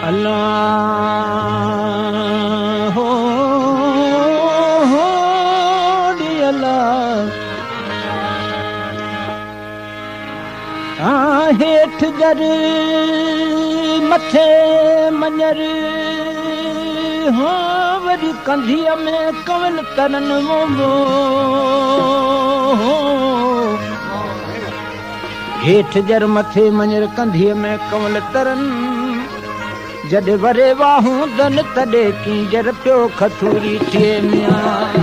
الله هو هو ڙي الله آ هيٺ جر مٿي مڃر هو وري ڪنڌيء ۾ ڪنول ترن وو هيٺ جر مٿي مڃر ڪنڌيء ۾ ڪنول ترن جڏ وري واهوندن تڏي ڪينجهر پيو کٿوري ٿئي ميان.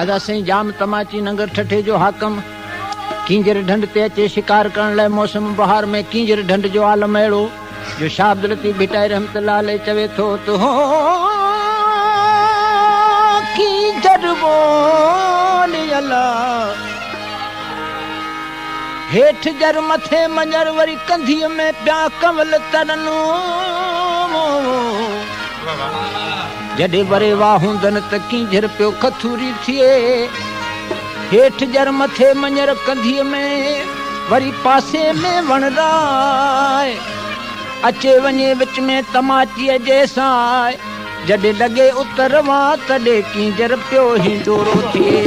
ادا سائين ڄام تماچي ننگر ٺٽي جو حاڪم ڪينجهر ڍنڍ تي اچي شڪار ڪرڻ لاء موسم بهار ۾ ڪينجهر ڍنڍ جو عالم اهڙو جو شاهه عبداللطيف ڀٽائي رحمت الله عليه چوي ٿو ته هو ڪينجهر ٻولي الا هيٺ جر مٿي مڃر وري ڪنڌيء ۾ پيا ڪنول ترن جڏهن وري واهوندن ته ڪينجهر پيو کٿوري ٿئي هيٺ جر مٿي مڃر ڪنڌيء ۾ وري پاسي ۾ وڻ راء اچي وڃي وچ ۾ تماچيء جي ساء جڏهن لڳي اتر وان تڏهن ڪينجهر پيو هينڊورو ٿئي.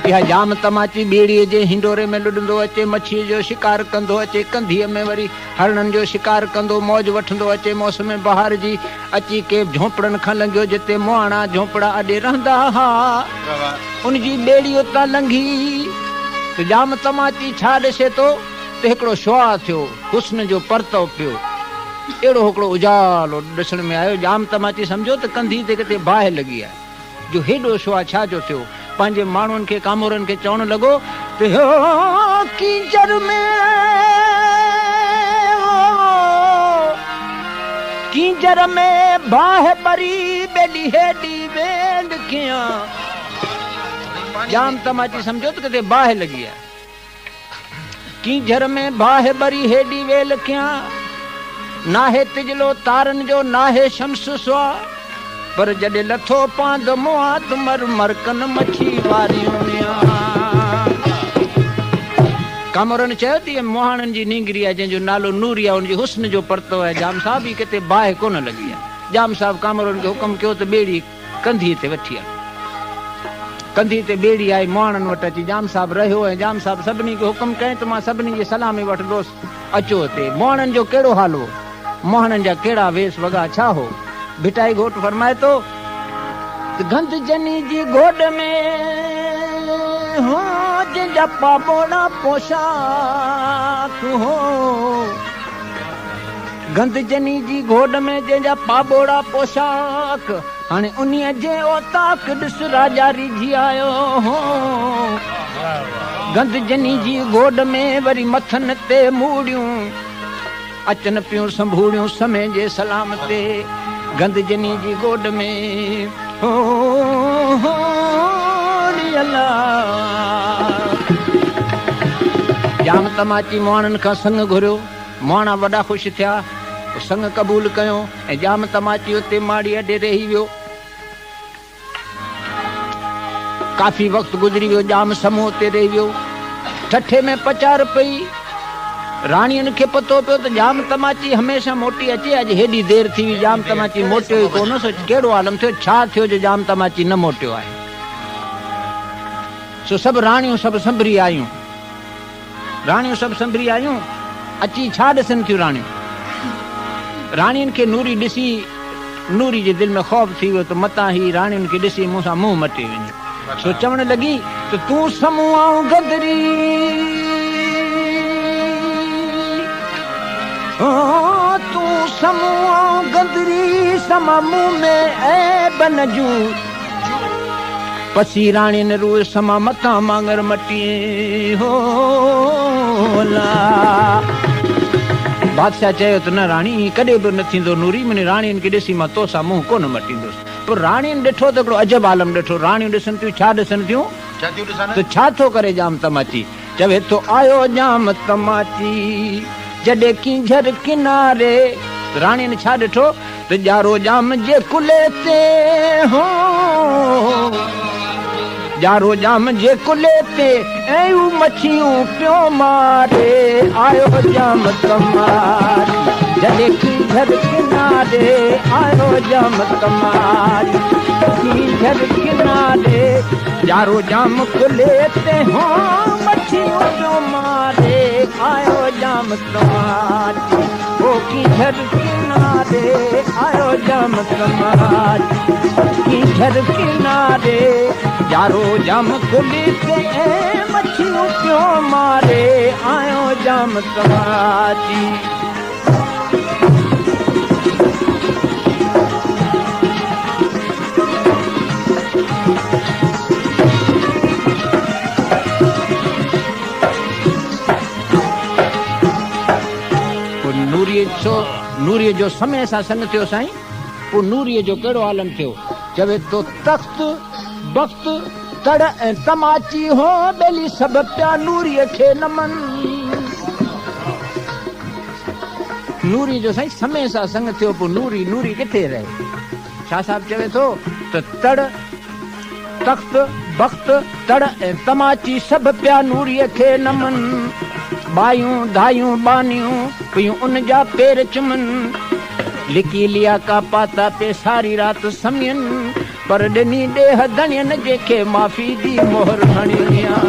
اها ڄام تماچي ٻيڙيء جي هينڊوري ۾ لڏندو اچي مڇيء جو شڪار ڪندو اچي ڪنڌيء ۾ وري هرڻن جو شڪار ڪندو موج وٺندو اچي موسم بهار جي اچي ڪي جهونپڙن کان لنگهيو جتي مهاڻا جهونپڙا اڏي رهندا ها. ان جي ٻيڙي اتان لنگهي ته ڄام تماچي ڇا ڏسي ٿو ته هڪڙو شعاع ٿيو حسن جو پرتو پيو. اهڙو هڪڙو اجالو ڏسڻ ۾ آيو. ڄام تماچي سمجهيو ته ڪنڌيء تي ڪٿي باهه لڳي آهي، جو هيڏو شعاع ڇا جو ٿيو؟ پنهنجي ماڻهن کي ڪامورن کي چوڻ لڳو ته ڪينجهر ۾ ڪينجهر ۾ باهه ٻري ٻيلي هيڏي ويل ڪيان. ڄام تماچي سمجهيو ته ڪٿي باهه لڳي آهي. ڪينجهر ۾ باهه ٻري هيڏي ويل ڪيان، ناهي تجلو تارن جو ناهي شمس سوا، پر جڏهن لٿو پاند مئا ته مر مرڪن مڇي واريون ميان. ڪامورن چيو ته هيء مهاڻن جي نينگري آهي جنهن جو نالو نوري آهي ان جي حسن جو پرتو آهي ڄام صاحب هي ڪٿي باهه ڪونه لڳي آهي. ڄام صاحب ڪامورن کي حڪم ڪيو ته ٻيڙي ڪنڌيء تي وٺي آ. ڪنڌيء تي ٻيڙي آئي، مهاڻن وٽ اچي ڄام صاحب رهيو ۽ ڄام صاحب سڀني کي حڪم ڪيائين ته مان سڀني جي سلامي وٺندوس، اچو هتي. مهاڻن جو ڪهڙو حال هو؟ مهاڻن جا ڪهڙا ويس وڳا ڇا هو؟ ڀٽائي گهوٽ فرمائي ٿو ته گند جني جي گوڏ ۾ هو، جنهن جا پاٻوڙا پوشاڪ هو. گند جني جي گوڏ ۾ جنهن جا پاٻوڙا پوشاڪ، هاڻي انهيء جي اوطاق ڏس راجا ريجهي آيو هو. گند جني جي گوڏ ۾ وري مٿن تي موڙيون اچن پيون سنڀوڙيون سمي جي سلام تي گند جني جي گوڏ ۾ هو هو ڙي الله. ڄام تماچي مهاڻن کان سڱ گهريو. مهاڻا وڏا خوش ٿيا. سڱ قبول ڪيو ۽ ڄام تماچي اتي ماڙي اڏي رهي ويو. ڪافي وقت گذري ويو، ڄام سمون اتي رهي ويو. ٺٺي ۾ پچار پئي. راڻين کي پتو پيو ته ڄام تماچي هميشه موٽي اچي، اڄ هيڏي دير ٿي وئي، ڄام تماچي موٽيو ئي ڪونه، سو ڪهڙو عالم ٿيو، ڇا ٿيو جو ڄام تماچي نه موٽيو آهي. سو سڀ راڻيون سڀ سنڀري آيون. راڻيون سڀ سنڀري آيون، اچي ڇا ڏسن ٿيون راڻيون. راڻين کي نوري ڏسي نوري جي دل ۾ خوف ٿي ويو ته متان هي راڻين کي ڏسي مون سان منهن مٽي وڃي. سو چوڻ لڳي ته تون سمون آئون گدري، تون سمون آئون گدري، سما مون ۾ عيب نه جون. پسي راڻين روء سما متان مانگر مٽين هو لا. بادشاهه چيو ته نه راڻي ائين ڪڏهن به نه ٿيندو نوري منهنجي راڻين کي ڏسي مان توسان منهن ڪونه مٽيندس. پوء راڻين ڏٺو ته هڪڙو عجب عالم ڏٺو راڻيون ڏسن ٿيون ڇا ڏسن ٿيون ته ڇا ٿو ڪري ڄام تماچي چوي ٿو آيو ڄام تماچي جڏهن ڪينجهر ڪناري. راڻين ڇا ڏٺو ته ڄارو ڄام جي ڪلهي تي هو، ڄارو ڄام جي ڪلهي تي ۽ هو مڇيون پيو ماري، آيو ڄام تماچي. جڏهن ڪينجهر ڪناري آيو ڄام تماچي، ڪينجهر ڪناري يارو ڄام ڪلهي تي هو مڇيون پيو ماري، آيو ڄام تماچي، هو ڪينجهر ڪناري آيو ڄام تماچي، ڪينجهر ڪناري يارو ڄام ڪلهي تي مڇيون پيو ماري، آيو ڄام تماچي. پوء نوريء سو نوريء جو سمي سان سڱ ٿيو سائين، پوء نوريء جو ڪهڙو عالم ٿيو؟ چوي ٿو تخت، بخت، تڙ ۽ تماچي هو ٻيلي سڀ پيا نوريء کي نمن. نوري جو سائين سمي سان سڱ ٿيو پوء نوري نوري ڪٿي رهي؟ شاهه صاحب چوي ٿو ته تڙ، تخت، بخت، تڙ ۽ تماچي سڀ پيا نوريء کي نمن. ٻايون، ڌايون، ٻانهيون پيون ان جا پير چمن. لڪي لياڪا پاتا پي ساري رات سمين. پر ڏني ڏيهه ڌڻين جنهن کي معافي جي مهر هڻي ڏيان.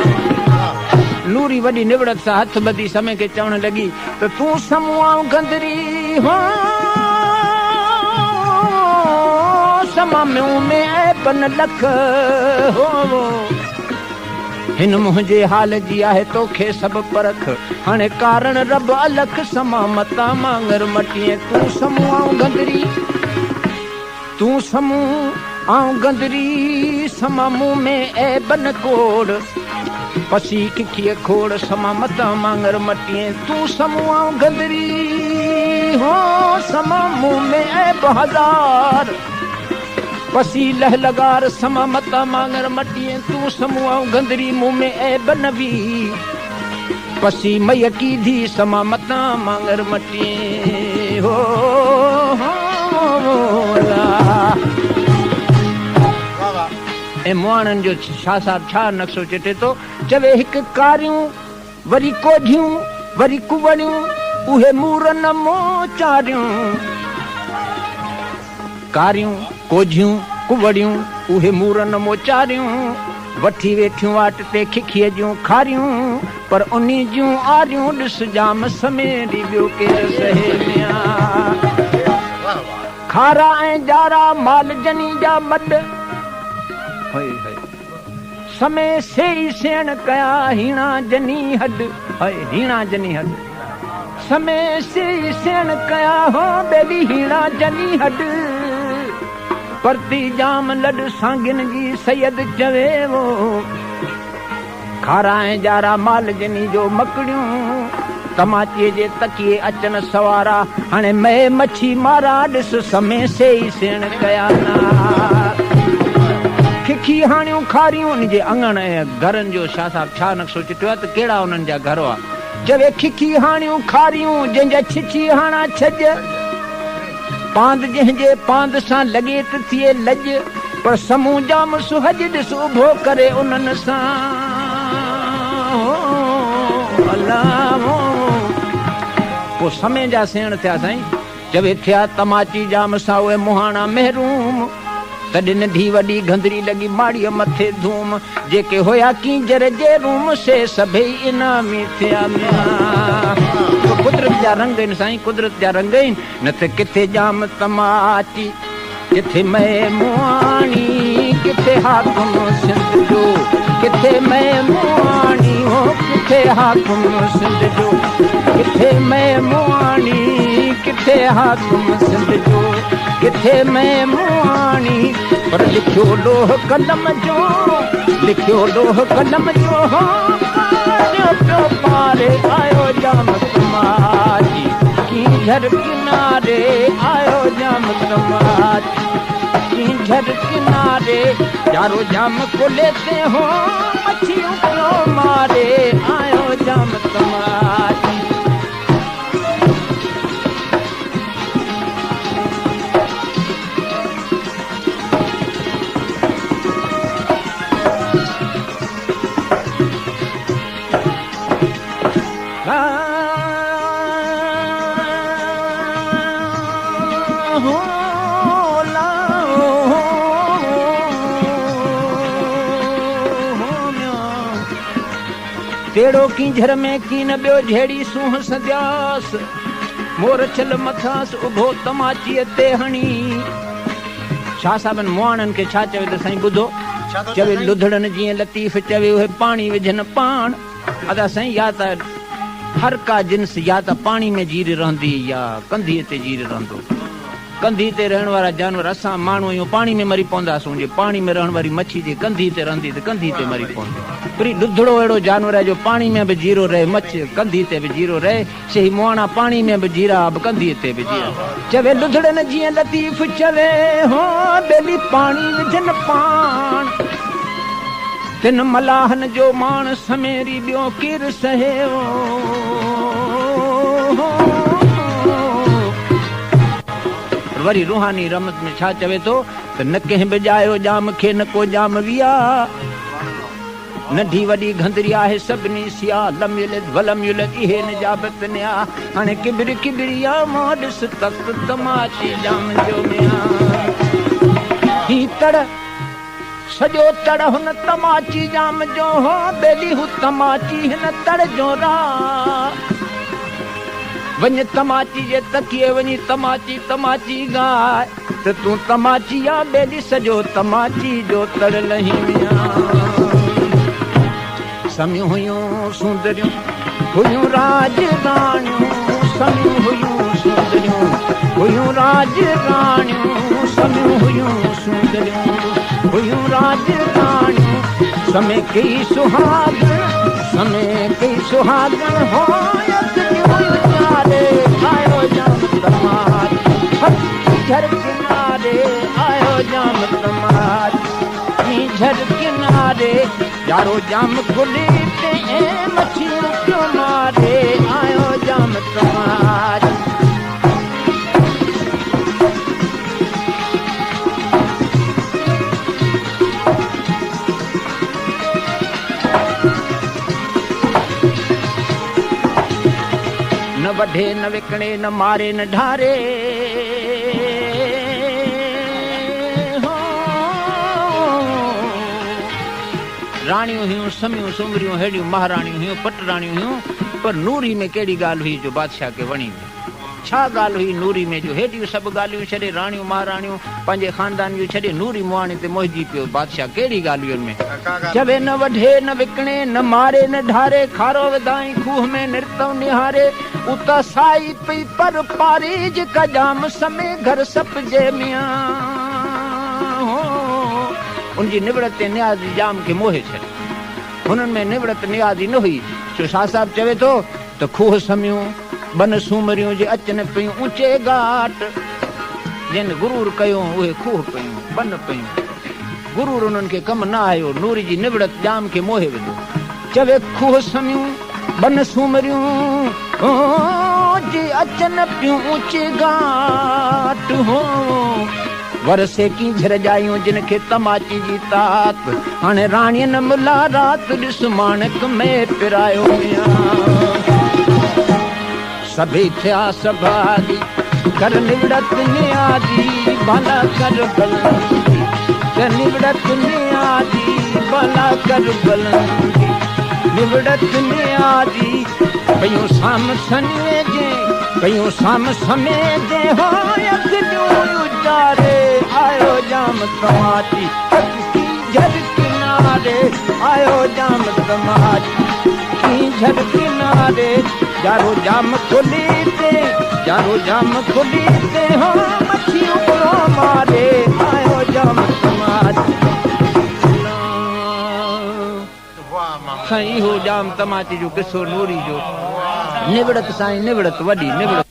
نوري وڏي نوڙت سان هٿ ٻڌي سمي کي چوڻ لڳي ته تون سمون آئون گندري هان سما مون ۾ عيب نه لک هو هن منهنجي حال جي آهي توکي سڀ پرک هاڻي ڪارڻ رب الک سما متان مانگر مٽين تون سمون آئون گندري. تون سمون آئون گندري، سما مون ۾ عيب نه کوڙ. پسي ڪکيء کوڙ، سما متان مانگر مٽين. تون سمون آئون گندري، هو سما مون ۾ عيب هزار. پسي لهه لغار، سما متان مانگر مٽين. تون سمون آئون گندري، مون ۾ عيب نه وي. پسي مئي ڪيڌي، سما متان مانگر مٽين. هو. ۽ مهاڻن جو شاهه صاحب ڇا نقشو چٽي ٿو، چوي هڪ ڪاريون، وري ڪوجهيون، وري ڪوڙيون، اهي مور نه موچاريون. ڪاريون، ڪوجهيون، ڪوڙيون، اهي مور نه موچاريون. وٺي ويٺيون واٽ تي ککيء جون کاريون، پر انهي جون آريون ڏس ڄام سميري ٻيو ڪير سهي ميان. کارا ۽ جارا مال جني جا مڏ. سمي سيئي سيڻ ڪيا هيڻا جني هڏ. هيڻا جني هڏ. سمي سيئي سيڻ ڪيا هو ٻيلي هيڻا جني هڏ. پرتي ڄام لڏ سانگين جي سيد چوي وو. کارا ۽ جارا مال جني جو مڪڙيون، تماچيء جي تڪيي اچن سوارا، هاڻي مئي مڇي مارا، ڏس سمي سيئي سيڻ ڪيا نار. ککي هاڻيون کاريون ان جي اڱڻ ۽ گهرن جو شاهه صاحب ڇا نقشو چٽيو آهي ته ڪهڙا انهن جا گهر هئا. چوي ککي هاڻيون کاريون، جنهن جا ڇڇي هاڻا ڇڄ. پاند جنهن جي پاند سان لڳي ته ٿئي لڄ، پر سمون ڄام سهڄ ڏس اڀو ڪري انهن سان هو الله هو. پوء سمي جا سيڻ ٿيا سائين، چوي ٿيا تماچي ڄام سان اهي مهاڻا محروم، تڏهن ننڍي وڏي گهندري لڳي ماڙيء مٿي ڌوم، جيڪي هيا ڪينجهر جي روم، سي سڀئي انعامي ٿيا ميان. قدرت جا رنگ آهن سائين، قدرت جا رنگ آهن. نه ته ڪٿي ڄام تماچي، ڪٿي مئي مواڻي، ڪٿي حاڪم سنڌ جو، ڪٿي مئي مواڻي، هو ڪٿي حاڪم سنڌ جو، ڪٿي مئي مواڻي، ڪٿي حاڪم سنڌ جو، ڪٿي مئي مواڻي، پر لکيو لوهه قلم جو، لکيو لوهه قلم جو، هو پاريو پيو پاري، آيو ڄام تماچي. ڪينجهر ڪناري آيو ڄام تماچي، ڪينجهر ڪناري يارو ڄام ڪلهي تي هو مڇيون پيو ماري، آيو ڄام تماچي. تهڙو ڪينجهر ۾ ڪين ٻيو جهڙي سونهن سندياس. مور ڇل مٿانس اڀو تماچيء تي هڻي. شاهه صاحبن مهاڻن کي ڇا چوي ته سائين ٻڌو. چوي لڌڙن جيئن لطيف چوي اهي پاڻي وجهن پاڻ. ادا سائين يا ته هر ڪا جنس يا ته پاڻي ۾ جيري رهندي يا ڪنڌيء تي جيري رهندو. ڪنڌيء تي رهڻ وارا جانور اسان ماڻهو آهيون پاڻي ۾ مري پونداسون جي پاڻي ۾ رهڻ واري مڇي جي ڪنڌيء تي رهندي ته ڪنڌيء تي مري پوندي. پر هي ڏڌڙو اهڙو جانور آهي جو پاڻي ۾ به جيرو رهي مڇ ڪنڌيء تي به جيرو رهي سي هي مهاڻا پاڻي ۾ به جيرا به ڪنڌيء تي به جيرا. چوي لڌڙن جيئن لطيف چوي هو ٻيلي پاڻي وجهن پاڻ تن ملاحن جو ماڻ سميري ٻيو ڪير سهيو. وري روحاني رمز ۾ ڇا چوي ٿو ته نه ڪنهن به ڄايو ڄام کي نه ڪو ڄام ويا. ننڍي وڏي گهندري آهي سڀني سيا، لم يلد ولم يولد اهي نجابت نيا، هاڻي ڪبر ڪبريا مان ڏس تخت تماچي ڄام جو ميان. هي تڙ سڄو تڙ هن تماچي ڄام جو هو، ٻيلي هو تماچي هن تڙ جو راء. وڃ تماچي جي تڪيي وڃي تماچي تماچي ڳاء. ته تون تماچي آ ٻيلي سڄو تماچي جو تڙ لهين ميان. سميون هيون سوندريون هيون راڄ راڻيون سميون هيون سوندريون هيون راڄ راڻيون سميون هيون سوندريون هيون راڄ راڻيون سمي ڪئي سهاڳڻ سمي ڪئي سهاڳڻ هو اکڙيون هيون چاري آيو ڄام تماچ ڪينجهر ڪناري آيو ڄام تماچ ڪينجهر ڪناري يارو ڄام کلي تي مڇيون پيو ماري آيو ڄام تماچ. نه وڍي نه وڪڻي نه ماري نه ڍاري هو. راڻيون هيون سميون سومريون ههڙيون مهاراڻيون هيون پٽ راڻيون هيون پر نوري ۾ ڪهڙي ڳالهه هئي جو بادشاهه کي وڻي وئي. ڇا ڳالهه هئي نوري ۾ جو هيڏيون سڀ ڳالهيون ڇڏي راڻيون مهاراڻيون پنهنجي خاندان جون ڇڏي نوري مهاڻي تي موهجي پيو بادشاهه ڪهڙي ڳالهه هئي ان ۾. چوي نه وڍي نه وڪڻي نه ماري نه ڍاري کارو وڌائين کوهه ۾ نرتئون نهاري اتان سائي پئي پر پاري جيڪا ڄام سمي گهر سپجي ميان هو ان جي نوڙت ۽ نيازي ڄام کي موهي ڇڏيو. هنن ۾ نوڙت نيازي نه هئي سو شاهه صاحب چوي ٿو ته کوهه سميون ٻن سومريون جي اچن پيون اوچي گهاٽ، جن غرور ڪيو اهي کوهه پيون، ٻن پيون. غرور انهن کي ڪم نه آيو، نوري جي نوڙت ڄام کي موهي وڌو. چوي کوهه سميون ٻن سومريون جي اچن پيون اوچي گهاٽ، هو ورسي ڪينجهر ڄايون جن کي تماچي جي تات، هاڻي راڻين ملا رات ڏس ماڻڪ مئي پرايو ميان. سڀئي ٿيا سڀاڳي ڪر نوڙت نيازي ڀلا ڪر بلندي ته نوڙت نيازي ڀلا ڪر بلندي نوڙت نيازي پيون سام سنوي جي پيون سام سمي جي هو اکڙيون اجاري آيو ڄام تماچي ڪينجهر ڪناري آيو ڄام تماچي ڪينجهر ڪناري جارو ڄام کلي تي جارو ڄام کلي تي هو مڇيون پيو ماري آيو ڄام تماچي. سائين اهو ڄام تماچي جو قصو نوري جو نوڙت سائين نوڙت وڏي نوڙت.